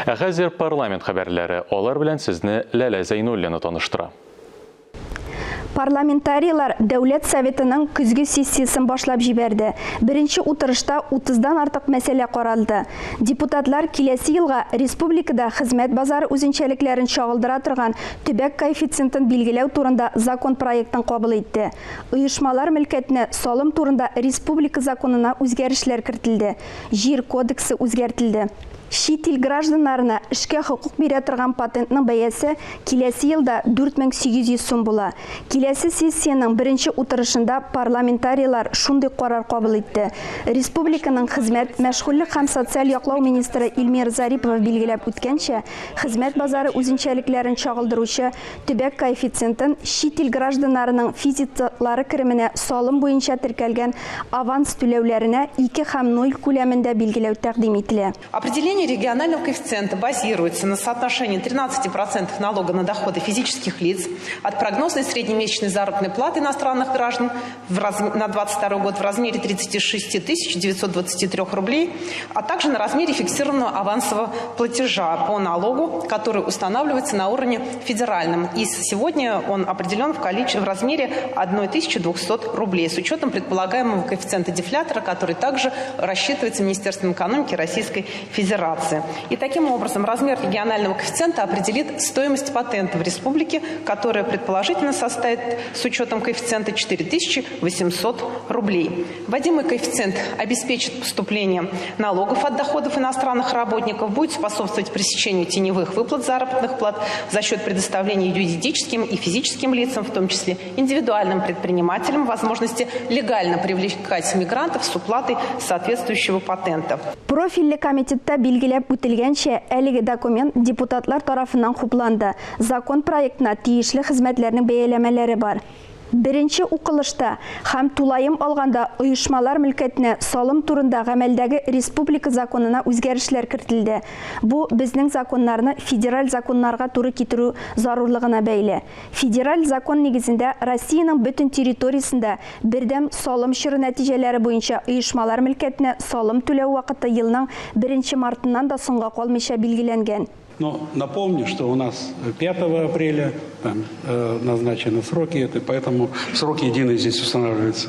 Ә хәзер парламент хәбәрләре, алар белән сезне Ләлә Зәйнуллина таныштыра. Парламентарийлар Дәүләт Советының көзге сессиясен башлап җибәрде. Беренче утырышта утыздан артык мәсьәлә каралды. Депутатлар киләсе елга республикада хезмәт базары үзенчәлекләрен чагылдыра торган төбәк коэффициентын билгеләү турында закон проектын кабул итте. Оешмалар мөлкәтенә салым турында республика законына үзгәрешләр кертелде. Җир кодексы үзгәртелде. Чит ил гражданнарына эшкә хокук бирә торган патентның бәясе киләсе елда 4800 сум була. Киләсе сессиянең беренче утырышында парламентарийлар шундый карар кабул итте. Республиканың хезмәт, мәшгульлек һәм социаль яклау министры Илмира Зарипова билгеләп үткәнчә, хезмәт базары үзенчәлекләрен чагылдыручы төбәк коэффициентын чит ил гражданнарының физик затлары кеременә салым буенча теркәлгән аванс түләүләренә 2 һәм 0 күләмендә билгеләү тәкъдим ителә. Определение регионального коэффициента базируется на соотношении 13% налога на доходы физических лиц от прогнозной среднемесячной заработной платы иностранных граждан в раз, на 2022 год в размере 36 923 рублей, а также на размере фиксированного авансового платежа по налогу, который устанавливается на уровне федеральном. И сегодня он определен в, количестве, в размере 1200 рублей с учетом предполагаемого коэффициента дефлятора, который также рассчитывается Министерством экономики Российской Федерации. И таким образом размер регионального коэффициента определит стоимость патента в республике, которая предположительно составит с учетом коэффициента 4800 рублей. Вводимый коэффициент обеспечит поступление налогов от доходов иностранных работников, будет способствовать пресечению теневых выплат заработных плат за счет предоставления юридическим и физическим лицам, в том числе индивидуальным предпринимателям, возможности легально привлекать мигрантов с уплатой соответствующего патента. Профильле комитетта билгеләп үтелгәнчә, әлеге документ депутатлар тарафыннан хупланды. Закон проектына тиешле хезмәтләрнең бәяләмәләре бар. Беренче укылышта һәм тулаем алганда оешмалар мөлкәтенә салым турында гамәлдәге республика законына үзгәрешләр кертелде. Бу безнең законнарны федераль законнарга туры китерү зарурлыгына бәйле. Федераль закон нигезендә Россиянең бөтен территориясендә бердәм салым чоры нәтиҗәләре буенча оешмалар мөлкәтенә салым түләү вакыты елның беренче мартыннан да соңга калмыйча билгеләнгән. Но напомню, что у нас 5 апреля там, э, назначены сроки, это, поэтому сроки единые здесь устанавливаются.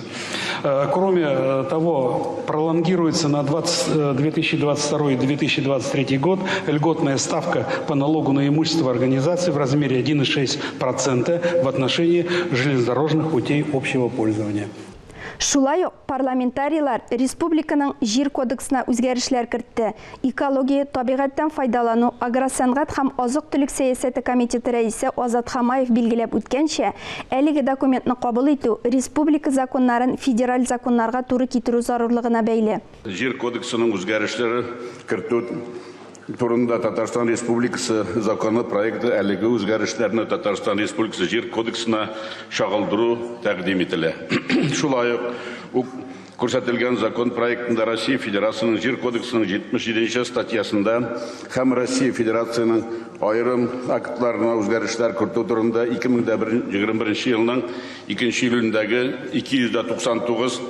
Э, кроме э, того, пролонгируется на 20, 2022-2023 год льготная ставка по налогу на имущество организации в размере 1,6% в отношении железнодорожных путей общего пользования. Шулай ук парламентарийлар республиканың Җир кодексына үзгәрешләр кертте. Экология, табигатьтән файдалану, агросәнгать һәм азык-төлек сәясәте комитеты рәисе Азат Хамаев билгеләп үткәнчә, әлеге документны кабул итү республика законнарын федераль законнарга туры китерү зарурлыгына бәйле. Җир кодексының үзгәрешләре кертү турында Татарстан Республикасы законы проекты әлеге үзгәрешләрне Татарстан Республикасы Җир кодексына чагылдыру тәкъдим ителә. Шулай ук күрсәтелгән закон проектында Россия Федерациясенең Җир кодексының 77 нче статьясында һәм Россия Федерациясенең аерым актларына үзгәрешләр кертү турында 2021 елның 2 июлендәге 299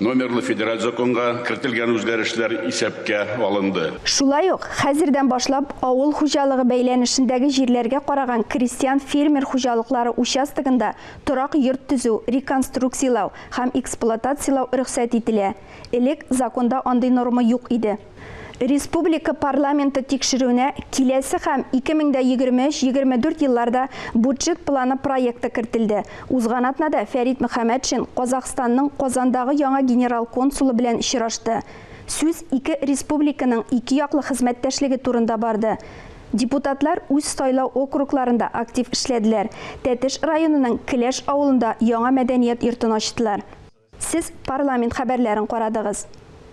Номерлы федераль законга кертелгән үзгәрешләр исәпкә алынды. Шулай ук, хәзердән башлап авыл хуҗалыгы бәйләнешендәге җирләргә караган крестьян-фермер хуҗалыклары участогында торак йорт төзү, реконструкцияләү һәм эксплуатацияләү рөхсәт ителә. Элек законда андый норма юк иде. Республика парламенты тикшерүенә киләсе һәм 2023, 24 елларда бюджет планы проекты кертелде. Узган атнада Фәрит Мөхәммәтшин Казахстанның Казандагы яңа генерал консулы белән очрашты. Сүз ике республиканың икеяклы хезмәттәшлеге турында барды. Депутатлар үз сайлау округларында актив эшләделәр. Тәтеш районының Келәш авылында яңа мәдәният йортын ачтылар. Сез парламент хәбәрләрен карадыгыз.